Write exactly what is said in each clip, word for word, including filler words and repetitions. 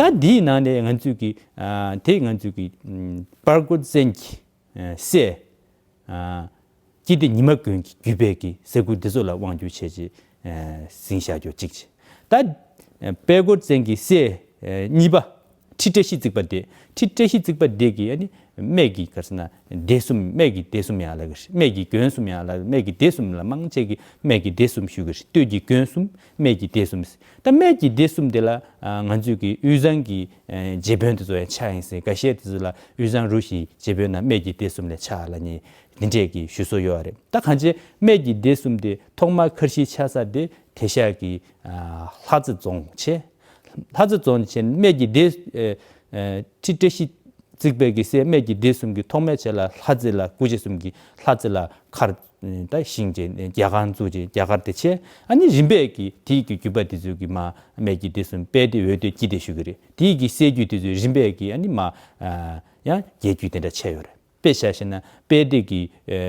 ད་འདིའི་ནང་ནས་ང་ཚོས་ཀྱི་ཨ་དེ་ང་ཚོས་ཀྱི་ཨམ་པར་གོ་ཙན་གྱི་ཨ་སྲས། ཨ་སྐྱིད་ལྡེ་ཉི་མ་མགོན་གྱི་བརྒྱུད་པའི་གི་ཟས་གོས་འདི་ཚོ་ལ་དབང་བསྒྱུར་བྱས་རྗེས་ཨ་ཟིན་བཞག་རྒྱུ་གཅིག་བྱས། ད་ཨ་པད་གོ་ཙན་གྱི་སྲས་ཨ་གཉིས་པ་ཁྲི་བཀྲ་ཤིས་བརྩེགས་པ་དེ། ཁྲི་བཀྲ་ཤིས་བརྩེགས་པ་དེ་གིས་ཨ་ནི་སྨད་ཀྱི་ག་རེ་ཟེར་ན་སྡེ་གསུམ། སྨད་ཀྱི་སྡེ་གསུམ་ཡང་ལབ་ཀྱི་རེད། སྨད་ཀྱི་མགོན་གསུམ་ཡང་ལབ། སྨད་ཀྱི་སྡེ་གསུམ་ལ་མང་ཆེ་གིས་སྨད་ཀྱི་སྡེ་གསུམ་ཞུ་གི་རེད། སྟོད་ཀྱི་མགོན་གསུམ། སྨད་ཀྱི་སྡེ་གསུམ། ད་སྨད་ཀྱི་སྡེ་གསུམ་དེ་ལ་ཨ་ང་ཚོས་ཀྱི་དབུས་གཙང་གི་ཨ་རྗེ་དཔོན་དེ་ཚོ་ཡང་ཆགས་ཡིན་ཟེར། འགའ་ཤས་དེ་ཚོ་ལ་དབུས་གཙང་རུ་བཞིའི་རྗེ་དཔོན་ནང་སྨད་ཀྱི་སྡེ་གསུམ་ལ་ཆགས་ལབ་མཁན་འདི་འདྲས་ཀྱི་ཞུ་སྲོལ་ཡོད་རེད། ད་གང་ཅི་སྨད་ཀྱི་སྡེ་གསུམ་དེ་ཐོག་མར་ཁར་གཞི་ཆགས་ས་དེ་དེང་སང་གི་ཨ་ལྷ་རྩེ་རྫོང་བྱས། ལྷ་རྩེ་རྫོང་བྱས། སྨད་ཀྱི་སྡེ་ཨ་ཨ་ཁྲི་བཀྲ་ཤིས་བརྩེགས་པའི་གི་སྲས་སྨད་ཀྱི་སྡེ་གསུམ་གྱི་ཐོག་མའི་ཆ་ལ་ལྷ་རྩེ་ལ་སྐུ་མཆེད་གསུམ་གྱི་ལྷ་རྩེ་ལ་མཁར་ད་བཞེངས་བྱས་རྒྱ་གར་བཙུགས་བྱས་རྒྱ་གར་དེ་བྱས། ཨ་ནི་རིམ་པས་ཀྱི་དེའི་གི་བརྒྱུད་པ་དེ་ཚོས་ཀྱི་མར་སྨད་ཀྱི་སྡེ་གསུམ། དཔལ་སྡེ། འོལ་སྡེ། སྐྱིད་སྡེ་ཞུ་གི་རེད། དེའི་གི་སྲས་བརྒྱུད་དེ་ཚོས་རིམ་པས་ཀྱི་ཨ་ནི་མར་ཨ་ཡང་རྒྱལ་བརྒྱུད་དེ་འདྲ་ཕྱེ་ཡོད་རེད། དཔེ་བཞག་བཞག་ན་དཔལ་སྡེ་གི་ཨ་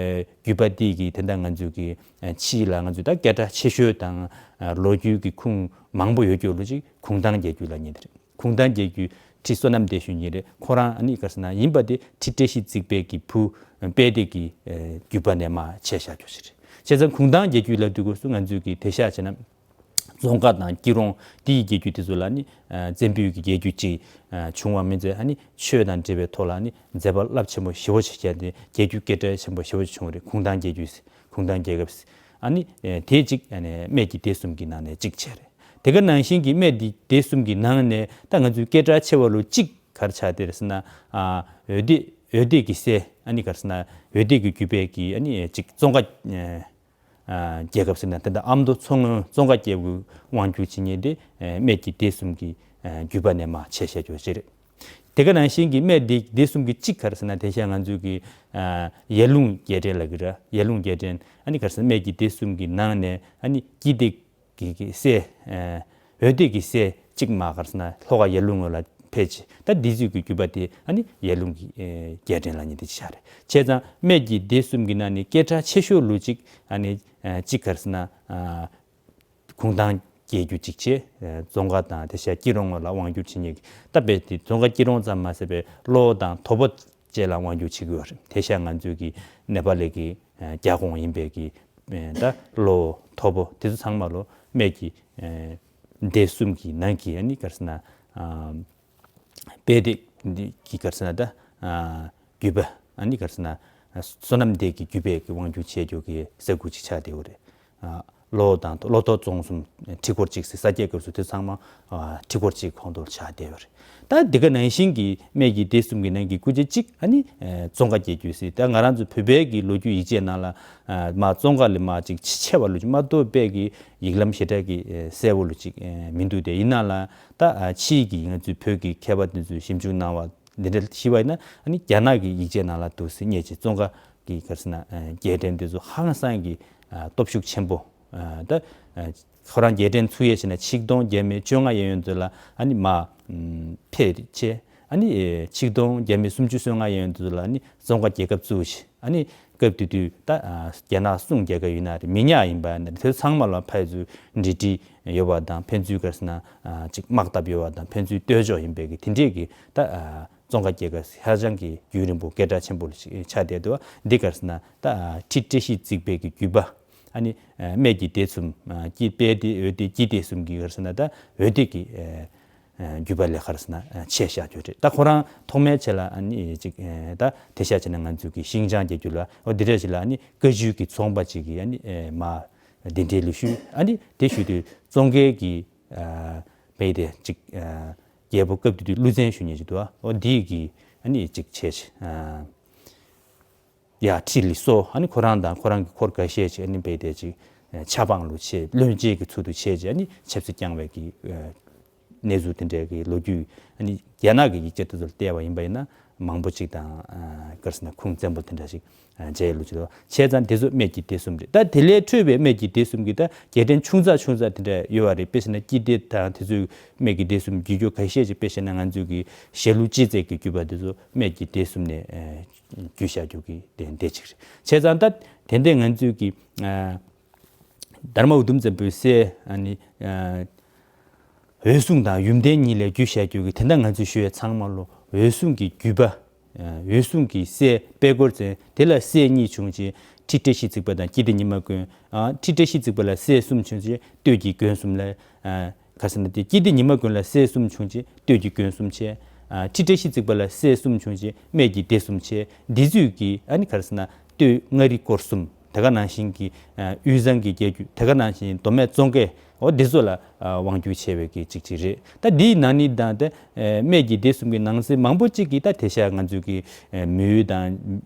བརྒྱུད་པ་དེ་གི་དེ་འདྲ་ང་ཚོས་ཀྱི་ཨ་ཕྱིས་ལ་ང་ཚོས་ད་སྐད་གྲགས་ཆེ་ཤོས་དང་ཨ་ལོ་རྒྱུས་ཀྱི་ཁུངས་མང་པོ་ཡོད་རྒྱུ་ལོ་ཅིག་གུང་ཐང་རྒྱལ་བརྒྱུད་ལབ་མཁན་དེ་རེད། གུང་ཐང་རྒྱལ་བརྒྱུད་ཁྲི་བསོད་ནམས་སྡེ་ཞུ་མཁན་རེད། ཁོ་རང་ཨ་ནི་ག་རེ་ཟེར་ན་ཡིན་པ་དེ་ཁྲི་བཀྲ་ཤིས་བརྩེགས་པའི་གི་བུ་དཔལ་སྡེ་གི་ཨ་བརྒྱུད་པ་ནས་མར་ཕྱེ་བཞག་རྒྱུ་ཞིག་རེད། བྱས་ཙང་གུང་ཐང་རྒྱལ་བརྒྱུད་ལབ་དུས་སྐབས་སུ་ང་ཚོས་ཀྱི་དེང་སང་བྱས་ན་ཙོང་ཁ་དང་སྐྱིད་རོང་དེའི་རྒྱལ་བརྒྱུད་དེ་ཚོ་ལ་ནི་ཨ་བཙན་པོའི་གི་རྒྱལ་བརྒྱུད་ཅིག་ཨ་བྱུང་བ་མིན་ཚེ། ཨ་ནི་ཆོས་དང་འབྲེལ་བའི་ཐོག་ལ་ནི་མཛད་པ་རླབས་ཆེན་པོ་ཞེ་པོ་ཅིག་བྱས་ཏེ་རྒྱལ་བརྒྱུད་སྐད་གྲགས་ཆེན་པོ་ཞེ་པོ་ཅིག་བྱུང་བ་རེད། གུང་ཐང་རྒྱལ་བརྒྱུད་ཟེར། གུང་ཐང་རྒྱལ་ཁབ་ཟེར། ཨ་ནི་ཨ་དེ་གཅིག་ཨ་ནི་སྨད་ཀྱི་སྡེ་གསུམ་གྱི་ནང་ནས་གཅིག་བྱས་རེད། དེ་ག་ནང་བཞིན་གྱི་སྨད་འདི་སྡེ་གསུམ་གྱི་ནང་ནས་ད་ང་ཚོའི་སྐད་གྲགས་ཆེ་བ་ལོ་གཅིག་ག་རེ་ཆགས་བསྡད་རེད་ཟེར་ན། ཨ་འོལ་སྡེ། འོལ་སྡེ་གི་སྲས། ཨ་ནི་ག་རེ་ཟེར་ན་འོལ་སྡེ་གི་བརྒྱུད་པའི་གི་ཨ་ནི་གཅིག་ཙོང་ཁ་ཨ་ཨ་རྒྱལ་ཁབ་ཟེར་ན་དེ་འདྲ་ཨ་མདོ་མཚོ་སྔོན་ཙོང་ཁ་རྒྱལ་པོའི་དབང་བསྒྱུར་བྱེད་མཁན་དེ་ཨ་སྨད་ཀྱི་སྡེ་གསུམ་གྱི་ཨ་བརྒྱུད་པ་ནས་མར་ཕྱེ་བཞག་རྒྱུ་ཞིག་རེད། དེ་ག་ནང་བཞིན་གྱི་སྨད་སྡེ་སྡེ་གསུམ་གྱི་གཅིག་ག་རེ་ཟེར་ན། དེང་སང་ང་ཚོས་ཀྱི་ཨ་ཡར་ཀླུང་རྒྱལ་ཕྲན་ལབ་ཀྱི་རེད། ཡར་ཀླུང་རྒྱལ་ཕྲན། ཨ་ནི་ག་རེ་ཟེར་ན་སྨད་ཀྱི་སྡེ་གསུམ་གྱི་ནང་ནས་ཨ་ནི་སྐྱིད་སྡེ་གི་གི་སྲས། ཨ་འོལ་སྡེ་གི་སྲས་གཅིག་མར་ག་རེ་ཟེར་ན་ལྷོ་ཁ་ཡར་ཀླུང་ངོས་ལ་ཕེབས་བྱས། ད་འདི་ཚོའི་གི་བརྒྱུད་པ་དེ་ཨ་ནི་ཡར་ཀླུང་གི་ཨ་རྒྱལ་ཕྲན་ལབ་མཁན་དེ་ཅིག་ཆགས་རེད། བྱས་ཙང་སྨད་ཀྱི་སྡེ་གསུམ་གྱི་ནང་ནས་སྐད་གྲགས་ཆེ་ཤོས་ལོ་གཅིག་ཨ་ནི་ཨ་གཅིག་ག་རེ་ཟེར་ན་ཨ་གུང་ཐང་རྒྱལ་བརྒྱུད་གཅིག་བྱས། ཨ་ཙོང་ཁ་དང་དེང་སང་སྐྱིད་རོང་ངོས་ལ་དབང་བསྒྱུར་བྱེད་མཁན་གྱི་ད་དཔེ་དེ་ཙོང་ཁ་སྐྱིད་རོང་ཙམ་མ་ཟད་པའི་གློ་བོ་དང་དོ་པོ་བཅས་ལ་དབང་བསྒྱུར་བྱེད་ཀྱི་ཡོད་རེད། དེང་སང་ང་ཚོའི་གི་ནེ་པ་ལི་གི་ཨ་རྒྱལ་ཁོངས་ཡིན་པའི་གི་ཨ་ད་གློ་བོ་དོ་པོ་དེ་ཚོ་ཚང་མ་ལོ་སྨད་ཀྱི་ཨ་སྡེ་གསུམ་གྱི་ནང་གི་ཨ་ནི་ག་རེ་ཟེར་ན་ཨ་དཔལ་སྡེ་འདི་གི་ག་རེ་ཟེར་ན་ད་ཨ་བརྒྱུད་པ། ཨ་ནི་ག་རེ་ཟེར་ན་ཨ་བསོད་ནམས་སྡེ་གི་བརྒྱུད་པའི་གི་དབང་བསྒྱུར་བྱེད་རྒྱུ་གི་ས་ཁུལ་ཅིག་ཆགས་བསྡད་ཡོད་རེད། ཨ་གློ་བོ་དང་གློ་དོ་ཙོང་གསུམ་ཁྲི་སྐོར་གཅིག་ཟེར། ས་སྐྱའི་སྐབས་སུ་དེ་ཚང་མ་ཨ་ཁྲི་སྐོར་གཅིག་ཁོངས་གཏོགས་ཆགས་བསྡད་ཡོད་རེད། ད་འདི་ག་ནང་བཞིན་གྱི་སྨད་ཀྱི་སྡེ་གསུམ་གྱི་ནང་གི་སྐུ་མཆེད་གཅིག་ཨ་ནི་ཨ་ཙོང་ཁ་རྒྱལ་བརྒྱུད་ཟེར། ད་ང་རང་ཚོ་བོད་པའི་གི་ལོ་རྒྱུས་ཡིག་ཆའི་ནང་ལ་ཨ་མར་ཙོང་ཁ་ལས་མར་ཅིག་ཆེ་བ་ལོ་རྒྱུས་མ་གཏོགས་པའི་གི་ཡིག་ལམ་ཞེ་དྲག་གི་ཨ་གསལ་པོ་ལོ་ཅིག་ཨ་མི་འདུག་སྟེ། ཡིན་ན་ལ་ད་ཨ་ཕྱིའི་གི་ང་ཚོའི་བོད་ཀྱི་མཁས་པ་དེ་ཚོས་ཞིབ་འཇུག་གནང་བ་འདི་འདྲ་ཞིག་བ་ཡིན་ན། ཨ་ནི་རྒྱ་ནག་གི་ཡིག་ཆའི་ནང་ལ་འདུག་ཟེར་མཁན་ཅིག་ཙོང་ཁ་གི་ག་རེ་ཟེར་ན་ཨ་རྒྱལ་ཕྲན་དེ་ཚོ་ཧང་སང་གི་ཨ་སྟོབས་ཤུགས་ཆེན་པོ། ཨ་ད་ཨ་ཁོ་རང་རྒྱལ་ཕྲན་ཚུགས་ཡས་བྱས་ན་ཆིག་སྟོང་བརྒྱ་མེད་བཅོ་ལྔ་ཡས་གཡོན་དུ་ལ་ཨ་ནི་མར་ཨམ་ཕེབས་བྱས། ཨ་ནི་ཨེ་ཆིག་སྟོང་བརྒྱ་མེད་སུམ་ཅུ་སོ་ལྔ་ཡས་གཡོན་དུ་ལ་ཨ་ནི་ཙོང་ཁ་རྒྱལ་ཁབ་བཙུགས་བྱས། ཨ་ནི་སྐབས་དེ་དུས་ད་ཨ་རྒྱ་ནག་སུང་རྒྱལ་ཁབ་ཡིན་ན་རེད། མི་ཉག་ཡིན་པ་ཡིན་ན་རེད། དེ་ཚང་མ་ལ་ཕན་ཚུན་འབྲེལ་འདྲིས་ཡོད་པ་དང་། ཕན་ཚུན་ག་རེ་ཟེར་ན་ཨ་ཅིག་དམག་འཐབ་ཡོད་པ་དང་། ཕན་ཚུན་ལྟོས་འཇོག་ཡིན་པའི་གི་དེ་འདྲས་ཀྱི་ད་ཨ་ཙོང་ཁ་རྒྱལ་ཁབ་ཧ་ཅང་གི་རྒྱུན་རིང་པོ་སྐད་གྲགས་ཆེན་པོ་ཞིག་ཆགས་བསྡད་འདུག་འདི་ག་རེ་ཟེར་ན་ད་ཨ་ཁྲི་བཀྲ་ཤིས་བརྩེགས་པའི་གི་བརྒྱུད་པ། ཨ་ནི་ཨ་སྨད་ཀྱི་སྡེ་གསུམ། ཨ་སྐྱིད། དཔལ་སྡེ། འོལ་སྡེ། སྐྱིད་སྡེ་གསུམ་གྱི་ག་རེ་ཟེར་ན་ད་འོལ་སྡེ་གི་ཨ་ཨ་བརྒྱུད་པ་ལས་ག་རེ་ཟེར་ན་ཨ་ཆད་བཞག་རྒྱུ་རེད། ད་ཁོ་རང་ཐོག་མའི་ཆེད་ལ་ཨ་ནི་ཅིག་ཨ་ད་དེང་སང་བྱས་ན་ང་ཚོའི་གི་ཤིང་ཅང་རྒྱལ་རྒྱུད་ལ་འོ་འདི་འདྲ་ཞིག་ལ་ཨ་ནི་བཀའ་བརྒྱུད་ཀྱི་ཚོང་པ་ཅིག་གིས་ཨ་ནི་ཨ་མར་གདན་འདྲེན་ལུགས་ཞུས། ཨ་ནི་དེ་ཞུས་དུས་ཙོང་ཁའི་གི་ཨ་བས་དེ་ཅིག་ཨ་རྒྱལ་པོ་སྐབས་དེ་དུས་ཀླུ་བཙན་ཞུ་མཁན་ཅིག་འདུག་འོ་འདིས་གི་ཨ་ནི་ཅིག་བྱས་ཤིག་ཨ་ཡ་ཁྲི་ལི་སོགས། ཨ་ནི་ཁོ་རང་དང་ཁོ་རང་གི་འཁོར་འགའ་ཤས་ཅིག་ཨ་ནི་བས་དེ་ཅིག་ཨ་ཆབ་འབངས་ལུ་ཆེ་བློན་ཆེན་གྱི་ཚུལ་དུ་བྱས་ཅིག་ཨ་ནི་ཆབ་སྲིད་བསྐྱངས་པའི་གི་ཨ་གནས་ཚུལ་དེ་འདྲའི་གི་ལོ་རྒྱུས་ཨ་ནི་རྒྱ་ནག་གི་ཡིག་ཆ་དེ་ཚོར་བལྟས་པ་ཡིན་པ་ཡིན་ན་མང་པོ་ཅིག་དང་ཨ་ག་རེ་ཟེར་ན་ཁུངས་བཙན་པོ་དེ་འདྲ་ཞིག་ཨ་མཇལ་ལུགས་ཅིག་འདུག་བྱས་ཙང་དེ་ཚོ་སྨད་ཀྱི་སྡེ་གསུམ་རེད། ད་དེ་ལས་འཕྲོས་པའི་སྨད་ཀྱི་སྡེ་གསུམ་གྱི་ད་རྒྱལ་ཕྲན་ཆུང་ཙག་ཆུང་ཙག་དེ་འདྲ་ཡོད་པ་རེད། དཔེ་བྱས་ན་སྐྱིད་སྡེ་དང་དེ་ཚོའི་སྨད་ཀྱི་སྡེ་གསུམ་བརྒྱུད་རྒྱུ་ཁ་ཤས་ཅིག་དཔེ་བྱས་ན་ང་ཚོའི་གི་ཞྭ་ལུ་སྤྱི་རྫས་ཀྱི་བརྒྱུད་པ་དེ་ཚོ་སྨད་ཀྱི་སྡེ་གསུམ་ནས་ཨ་བརྒྱུད་བཞག་རྒྱུ་གི་དེ་འདྲ་ཅིག་རེད། བྱས་ཙང་ད་དེ་འདྲ་ང་ཚོའི་གི་ཨ་དྷརྨ་ཨུ་དུམ་བཙན་པོའི་སྲས་ཨ་ནི་ཨ་ འོད་སྲུང་དང་ཡུམ་བརྟན་གཉིས་ལས་བརྒྱུད་བཞག་རྒྱུ་གི་དེ་འདྲ་ང་ཚོས་ཞུ་ཡས་ཚང་མ་ལོ་འོད་སྲུང་གི་བརྒྱུད་པ། འོད་སྲུང་གི་སྲས་པད་ཀོར་བཙན་དེ་ལ་སྲས་གཉིས་བྱུང་རྗེས་ཁྲི་བཀྲ་ཤིས་བརྩེགས་པ་དང་སྐྱིད་ལྡེ་ཉི་མ་མགོན། ཁྲི་བཀྲ་ཤིས་བརྩེགས་པ་ལ་སྲས་གསུམ་བྱུང་རྗེས་སྟོད་ཀྱི་མགོན་གསུམ་ལ། ག་ཟེར་ན་དེ་སྐྱིད་ལྡེ་ཉི་མ་མགོན་ལ་སྲས་གསུམ་བྱུང་རྗེས་སྟོད་ཀྱི་མགོན་གསུམ་བྱས། ཁྲི་བཀྲ་ཤིས་བརྩེགས་པ་ལ་སྲས་གསུམ་བྱུང་རྗེས་སྨད་ཀྱི་སྡེ་གསུམ་བྱས། འདི་ཚོས་ཀྱི་ཨ་ནི་ག་རེ་ཟེར་ན་སྟོད་མངའ་རིས་སྐོར་གསུམ་དེ་ག་ནང་བཞིན་གྱི་དབུས་གཙང་གི་རྒྱལ་རྒྱུད་དེ་ག་ནང་བཞིན་མདོ་སྨད་ཙོང་ཁའི་འོ་འདི་ཚོ་ལ་དབང་བསྒྱུར་བྱས་པའི་གི་ཅིག་ཅིག་རེད། ད་འདིའི་ནང་ནི་དང་དེ་སྨད་ཀྱི་སྡེ་གསུམ་གྱི་ནང་གསེས་མང་པོ་ཅིག་གིས་ད་དེ་ཤ་ང་ཚོའི་གི་མུའུ་དང་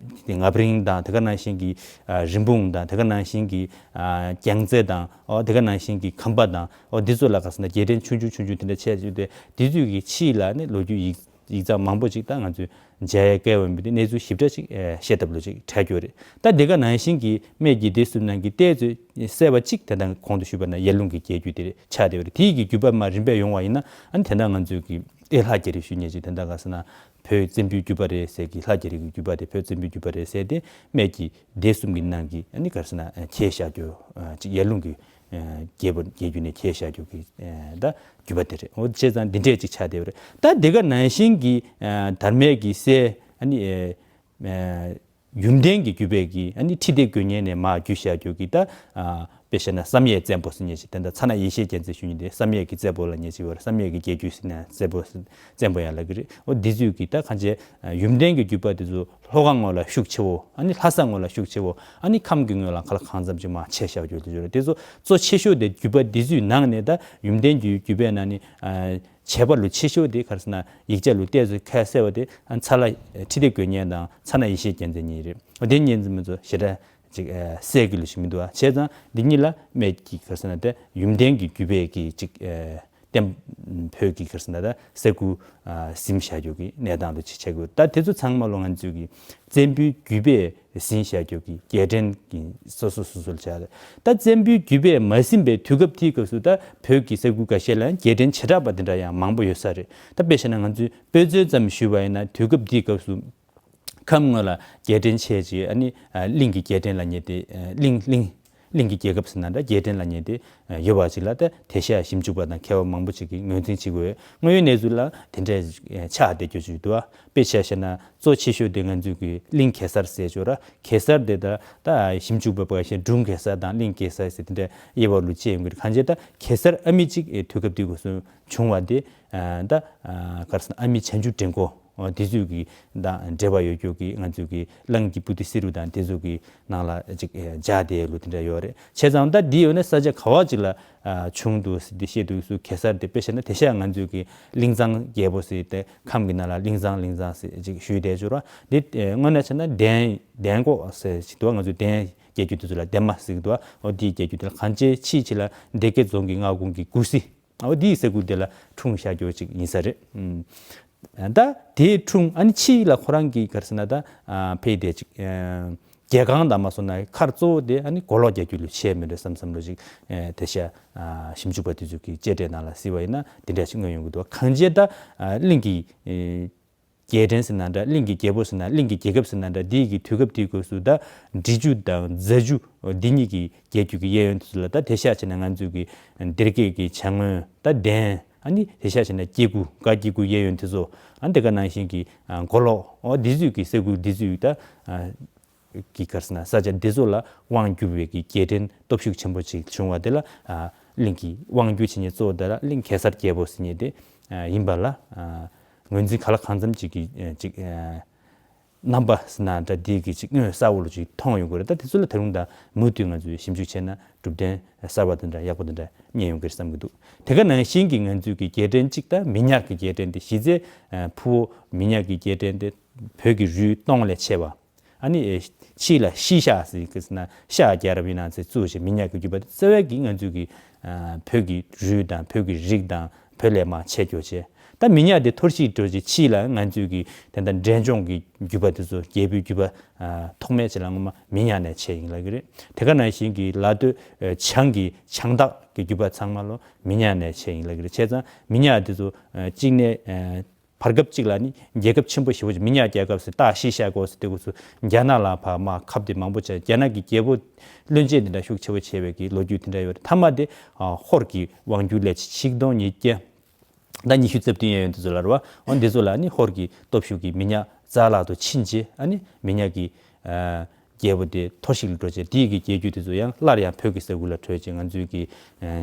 ངབ་རིང་དང་དེ་ག་ནང་བཞིན་གྱི་རིན་སྤུངས་དང་དེ་ག་ནང་བཞིན་གྱི་རྒྱལ་རྩེ་དང་འོ་དེ་ག་ནང་བཞིན་གྱི་ཁམས་པ་དང་འོ་འདི་ཚོ་ལ་ག་ཟེར་ན་རྒྱལ་ཕྲན་ཆུང་ཆུང་ཆུང་ཆུང་དེ་འདྲ་ཆགས་བྱུང་སྟེ་འདི་ཚོའི་གི་ཕྱིས་ལ་ནི་ལོ་རྒྱུས་ཡིག་ཡིག་ཚགས་མང་པོ་ཅིག་ད་ང་ཚོས་མཇལ་ཡས་བསྐལ་བ་མི་འདི་གནས་ཚུལ་ཞིབ་ཕྲ་ཅིག་བཤད་ཐབས་ལོ་ཅིག་འཕྲད་རྒྱུ་རེད། ད་དེ་ག་ནང་བཞིན་གྱི་སྨད་ཀྱི་སྡེ་གསུམ་ནང་གི་གཏེར་ཚོས་གསལ་བ་ཅིག་དེ་དང་གོང་དུ་ཞུས་པ་ན་ཡར་ཀླུང་གི་རྒྱལ་རྒྱུད་དེ་ཆགས་བསྡད་པ་རེད། དེའི་གི་བརྒྱུད་པ་མར་རིམ་པས་ཡོང་བ་ཡིན་ན་ཨ་ནི་དེ་འདྲ་ང་ཚོས་གི་ཨེ་ལྷ་རྒྱ་རི་ཞུ་མཁན་ཅིག་དེ་འདྲ་ག་ཟེར་ན་བོད་བཙན་པོའི་རྒྱུད་པ་རེད་ཟེར་གི་ལྷ་རྒྱ་རི་གི་རྒྱུད་པ་དེ་བོད་བཙན་པོའི་རྒྱུད་པ་རེད་ཟེར་ཏེ་སྨད་ཀྱི་སྡེ་གསུམ་གྱི་ནང་གི་ཨ་ནི་ག་རེ་ཟེར་ན་ཁྱེར་བཞག་རྒྱུ་ཅིག་ཡར་ཀླུང་གི་རྒྱལ་པོ་རྒྱལ་རྒྱུད་ནས་ཁྱེར་བཞག་རྒྱུ་གི་ད་རྒྱུད་པ་དེ་རེད། འོ་བྱས་ཙང་འདི་འདྲས་ཅིག་ཆགས་བསྡད་པ་རེད། ད་དེ་ག་ནང་བཞིན་གྱི་དར་མེད་ཀྱི་སྲས་ཨ་ནི་ཡུམ་བརྟན་གྱི་རྒྱུད་པའི་གི་ཨ་ནི་ཁྲི་ལྡེ་དགོན་གཉེན་ནས་མར་བརྒྱུད་བཞག་རྒྱུ་གི་ད་དཔེ་བཤད་ན་བསམ་ཡས་བཙན་པོ་ཟེར་མཁན་ཞིག་དེ་འདྲ་ཚ་ན་ཡེ་ཤེས་རྒྱལ་མཚན་ཞུ་མཁན་དེ་བསམ་ཡས་ཀྱི་བཙན་པོ་ལབ་མཁན་ཞིག་ཡོད་རེད། བསམ་ཡས་ཀྱི་རྒྱལ་རྒྱུད་ཟེར་ན་བཙན་པོ་བཙན་པོ་ཡང་ལབ་ཀྱི་རེད། འོ་འདི་ཚོས་གི་ད་གང་བྱས་ཡུམ་བརྟན་གྱི་རྒྱུད་པ་དེ་ཚོ་ལྷོ་ཁ་ངོས་ལ་ཤུགས་ཆེ་བོ་ཨ་ནི་ལྷ་ས་ངོས་ལ་ཤུགས་ཆེ་བོ་ཨ་ནི་ཁམས་ཀྱི་ངོས་ལ་ག་ལ་གང་འཚམ་ཅིག་མར་ཆེ་བཞག་རྒྱུ་དེ་ཚོ་རེད། དེ་ཚོ་གཙོ་ཆེ་ཤོས་དེ་རྒྱུད་པ་འདི་ཚོའི་ནང་ནས་ད་ཡུམ་བརྟན་གྱི་རྒྱུད་པའི་ནང་ནས་བྱེད་པ་ལོ་ཆེ་ཤོས་དེ་ག་རེ་ཟེར་ན་ཡིག་ཆ་ལོ་གཏེར་ཚོ་ཁ་གསལ་བ་དེ་ཚ་ལ་ཁྲི་ལྡེ་དགོན་གཉེན་དང་ཚ་ན་ཡེ་ཤེས་རྒྱལ་མཚན་གཉིས་རེད། འོ་དེ་གཉིས་ཚོ་མི་ཚོ་ཞེ་དྲག་ཅིག་གསལ་གི་ལོ་ཞིག་མི་འདུག་ཨ། བྱས་ཙང་འདི་གཉིས་ལ་སྨད་ཀྱི་ག་རེ་ཟེར་ན་དེ་ཡུམ་བརྟན་གྱི་རྒྱུད་པའི་གི་ཅིག་བསྟན་བོད་ཀྱི་ག་རེ་ཟེར་ན་ད་ས་ཁུལ་ཟིན་བཞག་རྒྱུ་གི་གནས་སྟངས་དུ་ཅིག་ཆགས་ཀྱི་ཡོད། ད་དེ་ཚོ་ཚང་མ་ལོ་ང་ཚོས་ཀྱི་བཙན་པོའི་རྒྱུད་པས་ཟིན་བཞག་རྒྱུ་གི་རྒྱལ་ཕྲན་གྱི་སོ་སོ་སོ་སོར་ཆགས་རེད། ད་བཙན་པོའི་རྒྱུད་པས་མ་ཟིན་པའི་དུས་སྐབས་དེའི་སྐབས་སུ་ད་བོད་ཀྱི་ས་ཁུལ་འགའ་ཤས་ལ་རྒྱལ་ཕྲན་བྱེ་བྲག་པ་དེ་འདྲ་ཡང་མང་པོ་ཡོད་ས་རེད། ད་དཔེ་བཞག་ན་ང་ཚོས་དཔེ་མཚོན་ཙམ་ཞུས་པ་ཡིན་ན་དུས་སྐབས་དེའི་སྐབས་སུ་ཁམས་ངོས་ལ་རྒྱལ་ཕྲན་ཆེ་ཅིག་ཨ་ནི་གླིང་གི་རྒྱལ་ཕྲན་ལབ་མཁན་དེ་གླིང་གླིང་གླིང་གི་རྒྱལ་ཁབ་ཟེར་ན་འདྲ་རྒྱལ་ཕྲན་ལབ་མཁན་དེ་ཡོད་པ་ཅིག་ལ་ད་དེ་ཤ་ཞིབ་འཇུག་པ་དང་མཁས་པ་མང་པོ་ཅིག་གིས་ངོས་འཛིན་བྱེད་དགོས། དངོས་ཡོད་གནས་ཚུལ་ལ་དེ་འདྲའི་ཆགས་བསྡད་རྒྱུ་ཅིག་འདུག་ཨ། དཔེ་ཆ་བཞག་ན་གཙོ་ཆེ་ཤོས་དེ་ང་ཚོའི་གི་གླིང་གེ་སར་ཟེར་ཅོག་ར་གེ་སར་དེ་ད་ད་ཞིབ་འཇུག་པ་པ་ཞིག་འབྲུག་གེ་སར་དང་གླིང་གེ་སར་ཟེར་དེ་འདྲ་དབྱེ་བ་ལུ་ཕྱེ་ཡོང་གི་རེད། གང་བྱས་ད་གེ་སར་ཨ་མི་གཅིག་དུས་སྐབས་དེ་སྐབས་སུ་བྱུང་བ་དེ་ད་ག་རེ་ཟེར་ན་ཨ་མི་བྱང་ཆུབ་སྒྲེང་སྐོར། འོ་དེ་ཚོས་ཀྱི་དང་འབྲེལ་བ་ཡོད་རྒྱུ་གི་ང་ཚོས་ཀྱི་གླིང་གི་པུ་ཏི་སི་རུ་དང་དེ་ཚོ་གི་ནང་ལ་ཅིག་སྦྱར་བསྡད་ལུགས་དེ་འདྲ་ཡོད་རེད། བྱས་ཙང་ད་འདི་ཡོད་ན་ས་ཆ་ག་བ་ཅིག་ལ་བྱུང་འདུག་ཟེར་ཏེ་བཤད་དུས་སུ་གེ་སར་དེ་དཔེ་བཤད་ན་དེ་ཤ་ང་ཚོས་ཀྱི་གླིང་ཚང་རྒྱལ་པོ་ཟེར་ཏེ་ཁམས་ཀྱི་ནང་ལ་གླིང་ཚང་གླིང་ཚང་ཟེར་ཅིག་ཞུས་བསྡད་ཅོག་ར་འདི་དངོས་གནས་བྱས་ན་འདན་འདན་གོག་ཟེར་ཅིག་འདུག་ང་ཚོས་འདན་རྒྱལ་རྒྱུད་དེ་ཚོ་ལ་འདན་མ་ཟེར་གི་འདུག་འོ་དེའི་རྒྱལ་རྒྱུད་དེ་ལ་གང་ཅི་ཕྱིས་ཅིག་ལ་སྡེ་དགེ་རྫོང་གི་མངའ་ཁོངས་ཀྱི་གུ་སི། འོ་དེའི་ས་ཁུལ་དེ་ལ་འཁྲུངས་བཞག་རྒྱུ་ཅིག་ཡིན་ས་རེད། ཨུམ། ད་དེའི་འཁྲུངས་ཨ་ནི་ཕྱིས་ལ་ཁོ་རང་གིས་ག་རེ་ཟེར་ན་ད་ཨ་ཕེབས་དེ་ཅིག་ཨ་རྒྱལ་ཁང་དང་མ་སོང་ན་མཁར་གཙོ་བོ་དེ་ཨ་ནི་མགོ་ལོག་རྒྱལ་རྒྱུད་ལ་ཆགས་མེད་རེད་བསམ་བསམ་ལོ་ཅིག་ཨ་དེ་ཤ་ཨ་ཞིབ་འཇུག་པ་དེ་ཚོ་གིས་དཔྱད་འབྲས་ནང་ལ་གཟིགས་པ་ཡིན་ན་དེ་འདྲ་ཞིག་མངོན་ཡོང་གི་འདུག་གང་བྱས་ད་ཨ་གླིང་གི་ཨེ་རྒྱལ་ཕྲན་ཟེར་ན་འདྲ་གླིང་གི་རྒྱལ་པོ་ཟེར་ན་གླིང་གི་རྒྱལ་ཁབ་ཟེར་ན་འདྲ་འདི་ཡི་གི་དུས་སྐབས་དེའི་སྐབས་སུ་ད་འབྲི་ཆུ་དང་རྫ་ཆུ་འདི་གཉིས་ཀྱི་རྒྱལ་རྒྱུད་ཀྱི་གཡས་གཡོན་དེ་ཚོ་ལ་ད་དེ་ཤ་བྱས་ན་ང་ཚོའི་གི་སྡེ་དགེ་གི་བྱང་ངོས་ད་འདན་ཨ་ནི་དེ་ཤ་བྱས་ན་སྐྱེ་རྒུ་ག་སྐྱེ་རྒུ་གཡས་གཡོན་དེ་ཚོ་ཨ་འདི་ག་ནང་བཞིན་གྱི་མགོ་ལོག་འོ་འདི་ཚོའི་གི་ས་ཁུལ་འདི་ཚོའི་ད་གི་ག་རེ་ཟེར་ན་ས་ཆ་འདི་ཚོ་ལ་དབང་བསྒྱུར་བའི་གི་རྒྱལ་ཕྲན་སྟོབས་ཤུགས་ཆེན་པོ་ཅིག་བྱུང་བ་དེ་ལ་གླིང་གི་དབང་བསྒྱུར་བྱེད་མཁན་གཙོ་བོ་དེ་ལ་གླིང་གེ་སར་རྒྱལ་པོ་ཟེར་མཁན་དེ་ཡིན་པ་ལ་ངོས་འཛིན་ག་ལ་གང་འཚམ་ཅིག་གི་ཅིག་རྣམ་པ་ཟེར་ན་འདྲ་འདི་གི་ཅིག་མངོན་གསལ་བོ་ལ་ཅིག་མཐོང་ཡོང་གི་རེད། ད་དེ་ཚོ་ལ་ད་རུང་ད་མུ་མཐུད་ང་ཚོས་ཞིབ་འཇུག་བྱས་ན་གྲུབ་དོན་གསར་བ་དེ་འདྲ་ཡག་པོ་དེ་འདྲ་རྙེད་ཡོང་གི་རེད་བསམ་གྱི་འདུག་དེ་ག་ནང་བཞིན་གྱི་ང་ཚོའི་གི་རྒྱལ་ཕྲན་གཅིག་ད་མི་ཉག་གི་རྒྱལ་ཕྲན་དེ་གཞི་རྩའི་ཕུ་བོ་མི་ཉག་གི་རྒྱལ་ཕྲན་དེ་བོད་ཀྱི་རུས་སྟོང་ལས་ཆེ་བ། ཨ་ནི་ཕྱིས་ལ་ཤི་ཤ་ཟེར་གི་ཟེར་ན་ཤ་རྒྱལ་རབས་ཡིན་ན་ཚེ་གཙོ་ཞིག་མི་ཉག་གི་རྒྱུད་པ་དེ་རྩ་བའི་གི་ང་ཚོའི་གི་བོད་ཀྱི་རུས་དང་བོད་ཀྱི་རིགས་དང་བོད་ལས་མར་ཆད་རྒྱུ་བྱས། ད་མི་ཉག་དེ་འཐོར་ཞིག་འགྲོ་རྗེས་ཕྱིས་ལ་ང་ཚོའི་གི་དེ་འདྲ་འབྲས་ལྗོངས་ཀྱི་རྒྱུད་པ་དེ་ཚོ་རྒྱལ་པོའི་རྒྱུད་པ་ཐོག་མའི་ཆེད་ལ་ངོ་མ་མི་ཉག་ནས་ཆད་ཡིན་ལབ་གི་རེད། དེ་ག་ནང་བཞིན་གྱི་ལ་སྟོད་བྱང་གི་བྱང་སྟག་གི་རྒྱུད་པ་ཚང་མ་ལོ་མི་ཉག་ནས་ཆད་ཡིན་ལབ་གི་རེད། བྱས་ཙང་མི་ཉག་དེ་ཚོ་གཅིག་ནས་བར་སྐབས་གཅིག་ལ་ནི་རྒྱལ་ཁབ་ཆེན་པོ་ཞེ་པོ་ཅིག་མི་ཉག་རྒྱལ་ཁབ་ཟེར་སྟག་ཤི་ཤ་གོ་ཟེར་དེ་གོ་ཚུ་རྒྱ་ནག་ལ་ཕར་མར་ཁ་གཏད་མང་པོ་བྱས། རྒྱ་ནག་གི་རྒྱལ་པོ་བློན་ཆེན་དེ་འདྲ་ཤུགས་ཆེ་བོ་བྱས་པའི་གི་ལོ་རྒྱུས་དེ་འདྲ་ཡོད་རེད། མཐའ་མ་དེ་ཧོར་གྱི་དབང་སྒྱུར་ལས་ཆིག་སྟོང་ཉིས་བརྒྱ་ ཟླ་ཉི་ཤུ་རྩ་བདུན་གཡས་གཡོན་དེ་ཚོ་ལ་རེད་བ། འོ་འདི་ཚོ་ལ་ནི་ཧོར་གྱི་སྟོབས་ཤུགས་ཀྱི་མི་ཉག་རྩ་བརླག་ཏུ་ཕྱིན་རྗེས་ཨ་ནི་མི་ཉག་གི་ཨ་རྒྱལ་པོ་དེ་འཐོར་ཞིག་ལ་འགྲོ་བྱས་དེའི་གི་རྒྱལ་རྒྱུད་དེ་ཚོ་ཡང་སླར་ཡང་བོད་ཀྱི་ས་ཁུལ་ལ་བྲོས་བྱས་ང་ཚོའི་གི་ཨ་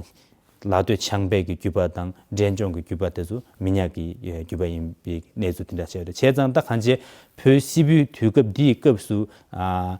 ལ་སྟོད་ཆང་པའི་གི་རྒྱུད་པ་དང་འབྲས་ལྗོངས་ཀྱི་རྒྱུད་པ་དེ་ཚོ་མི་ཉག་གི་ཨ་རྒྱུད་པ་ཡིན་པའི་གནས་ཚུལ་དེ་འདྲ་བྱས་རེད། བྱས་ཙང་ད་གང་བྱས་བོད་སིལ་བུའི་དུས་སྐབས་འདིའི་སྐབས་སུ་ཨ།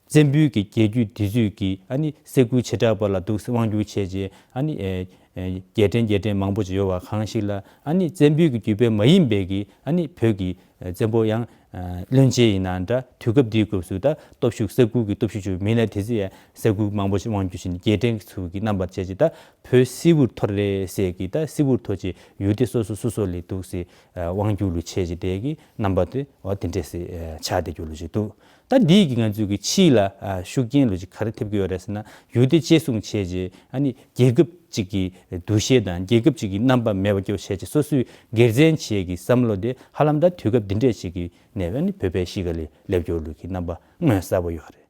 བཙན་པོའི་གི་རྒྱལ་རྒྱུད་འདི་ཚོས་ཀྱི་ཨ་ནི་ས་ཁུལ་བྱེ་བྲག་པ་ལ་འདུག་སེ་དབང་བསྒྱུར་བྱས་རྗེས་ཨ་ནི་ཨེ་ཨེ་རྒྱལ་ཕྲན་རྒྱལ་ཕྲན་མང་པོ་ཅིག་ཡོད་པ་གང་ཞིག་ལ་ཨ་ནི་བཙན་པོའི་གི་རྒྱུད་པ་མ་ཡིན་པའི་གི་ཨ་ནི་བོད་ཀྱི་ཨེ་བཙན་པོ་ཡང་ཨེ་བློན་ཆེན་ཡིན་ན་འདྲ་དུས་སྐབས་འདིའི་སྐབས་སུ་ད་སྟོབས་ཤུགས་ས་ཁུལ་གྱི་སྟོབས་ཤུགས་ཆེ་མི་སྣ་དེ་ཚོས་ཡང་ས་ཁུལ་མང་པོ་ཞིག་དབང་བསྒྱུར་བྱས་ནས་རྒྱལ་ཕྲན་ཚོ་གི་རྣམ་པ་བྱས་རྗེས་ད་བོད་སིལ་བུར་འཐོར་རེད་ཟེར་གི་ད་སིལ་བུར་འཐོར་རྗེས་ཡུལ་སྡེ་སོ་སོ་སོ་སོ་ལ་འདུག་སེ་ཨེ་དབང་བསྒྱུར་ལུགས་བྱས་རྗེས་དེ་གི་རྣམ་པ་དེ་འོ་དེ་འདྲས་སེ་ཨེ་ཆགས་བསྡད་རྒྱུ་ལུགས་ཅིག་འདུག་ད་འདིས་ཀྱི་ང་ཚོའི་གི་ཕྱིས་ལ་ཨ་ཤུགས་རྐྱེན་ལོ་ཅིག་ག་རེ་ཐེབས་ཀྱི་ཡོད་རེད་ཟེར་ན་ཡུལ་དེ་བཅད་བཟུང་བྱས་རྗེས་ཨ་ནི་རྒྱལ་ཁབ་ཅིག་གི་འདུ་ཤེས་དང་རྒྱལ་ཁབ་ཅིག་གི་རྣམ་པ་མེད་པ་སྐྱོ་བྱས་རྗེས་སོ་སོའི་སྒེར་བཙན་བྱས་ཀྱི་བསམ་བློ་དེ་ཧ་ལམ་ད་དུས་སྐབས་འདི་འདྲས་ཅིག་གི་ནས་ཨ་ནི་བོད་པའི་གཤིས་ཀ་ལས་སླེབས་ཀྱི་ཡོད་ལུགས་ཀྱི་རྣམ་པ་མངོན་གསལ་པོ་ཡོད་རེད།